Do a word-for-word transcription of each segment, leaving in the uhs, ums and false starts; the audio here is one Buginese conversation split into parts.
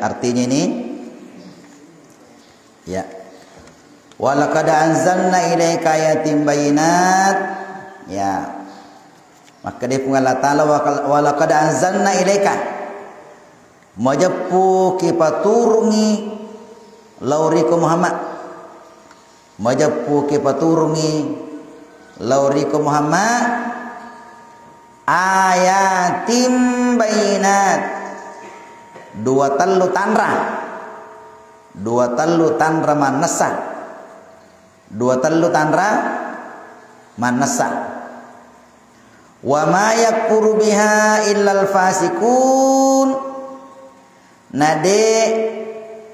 artinya ini. Ya. Walaqad anzalna ilaika ayatin bayyinat. Ya. Makkeda Puang Allah Ta'ala, "Wa-, walaqad anzalna ilaika." Majeppu kipaturungi lao riko Muhammad. Majeppu kipaturungi lao riko Muhammad. Ayatim bayyinat. Dua tellu tanra. Dua tellu tanra mannessa. Dua tellu tanra mannessa. Wa ma yakfuru biha illal fasikun. Na de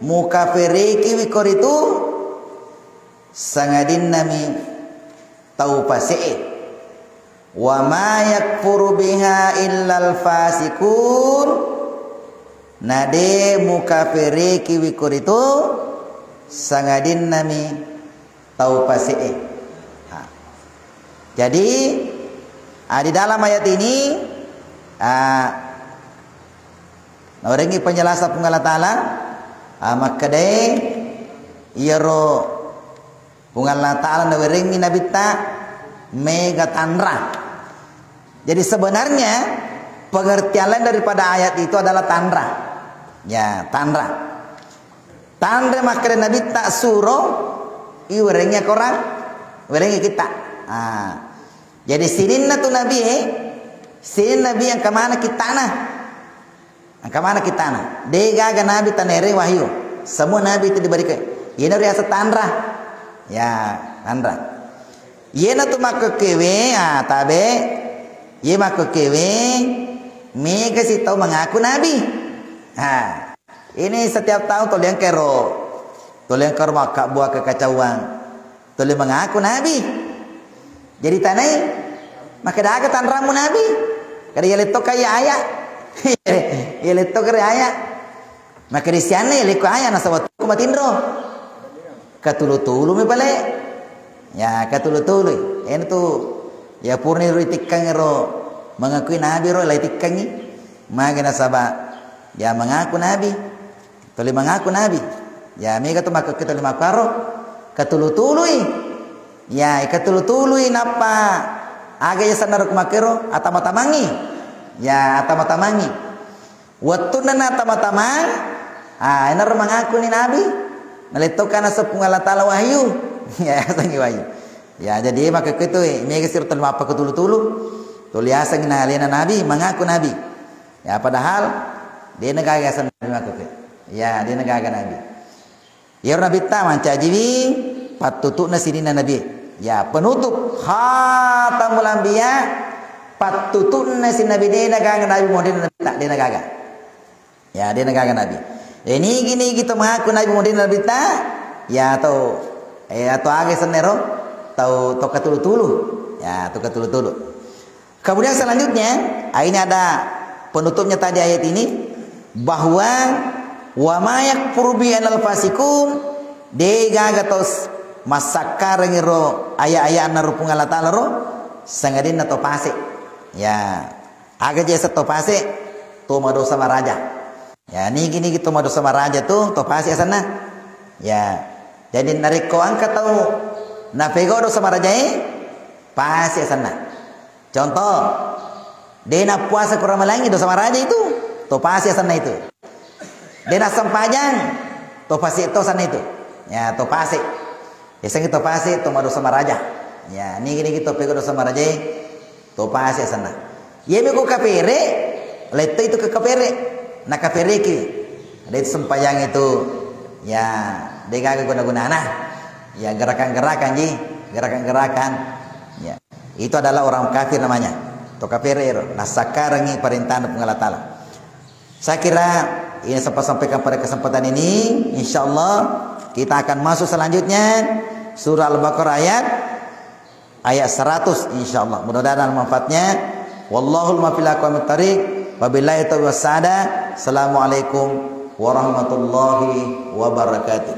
mukaferekiwi koritu sangadinnami tau pase'e. Wa ma yakfuru biha illal fasikun. Na de mukaferekiwi koritu sangadinnami tau pase'e. Ha. Jadi, ah, di dalam ayat ini, ah, nawerengngi penjelasan Puang Allah Ta'ala, ah, makkedae iyaro Puang Allah Ta'ala nawerengngi Nabitta mega tanra. Jadi sebenarnya pengertian lain daripada ayat itu adalah tanra. Ya, tanra. Tanra makkeda Nabitta suro, iwerengngi korang, werengngi kita. Ah. Jadi sininna tu Nabi, eh, sininna Nabi engka maneng kittana. Engka maneng kittana. De gaga Nabi tanereng wahyu. Semua Nabi itu diberikan. Iyana riaseng tanra. Ya, tanra. Iyana tu makkekkewe, ah, tabe. Iye makkekkewe, mega si tau mengaku Nabi. Ah. Ini setiap tahun tuli engka ero, tuli engka ero makkabbuang kekacauan, tuli mengaku nabi. Jadi tanai, makkeda aga tanrammu nabi? Kada iya letto kaya aya. Iya letto kere aya. Makkeda sianna iya lekko aya nasaba tu matinro. Katulu-tulumi pale. Ya, katulu-tului. Ena tu, ya, purni ro itikkangi ro, mengakui nabi ro, lai tikkangi. Magi nasaba, ya, mengaku nabi. Tuli mengaku nabi. Ya, mega tu makkekki tuli makkaro. Katulu-tului. Ya, katulu-tului nappa aga yasenna ro kumakkero, atama-tamangi. Ya, atama-tamangi. Wettunna natama-tamang, ah, enaro mengakuni nabi, nalettokana seppung Allah Ta'ala wahyu. Ya, yasengngi wahyu. Ya, jadi makkekki tu, mega siro tuli mappakatulu-tulu. Tuli yasengngi na alena nabi, mengaku nabi. Ya, padahal dena gaga yasenna nabi makkekki. Ya, dena gaga nabi. Iyaro nabitta mancajiwi pattutu'na sininna nabi. Ya, penutup khatamul anbiya, pattutu'na si nabi, dena gaga nabi modena nabitta, dena gaga. Ya, dena gaga nabi. Eh, nigi-nigi to mengaku nabi modena nabitta, ya to, eh, atau aga sennero, tau to katulu-tulu. Ya, to katulu-tulu. Kemudian selanjutnya, ah, ini ada penutupnya tadi ayat ini, bahwa wa ma yakfuru bi anal fasikun, de gaga to s-, massakkarengi ro aya-ayana ro Puang Allah Ta'ala ro, sangadinna to pase. Ya, aga jese to pase, to madosa maraja. Ya, nigi-nigi to madosa maraja tu, to pase asenna. Ya, jadi narekko engka tau napegau dosa marajae, pase asenna. Contoh, de nappuasa ko Ramalangngi dosa maraja itu, to pase asenna itu. De nassempajang, to pase to asenna itu. Ya, to pase. Yasengnge to pase, to madosa maraja. Ya, nigi-nigi to pegau dosa marajae, to pase asenna. Iyami ko kapere, letto itu ke kapere. Nakapereki. De itu sempajang itu, ya, de gaga guna-gunana. Ya, gerakan-gerakan ji, gerakan-gerakan. Ya. Itu adalah orang kafir namanya. To kapere ero, nassakkarengi parentana Puang Allah Ta'ala. Saya kira ini saya sampaikan pada kesempatan ini. Insya Allah kita akan masuk selanjutnya surah Al-Baqarah ayat, ayat seratus, insya Allah. Mudah-mudahan ada manfaatnya. Wallahul muwaffiq ila aqwamit thariq. Wabillahi taufiq wassaada. Assalamualaikum warahmatullahi wabarakatuh.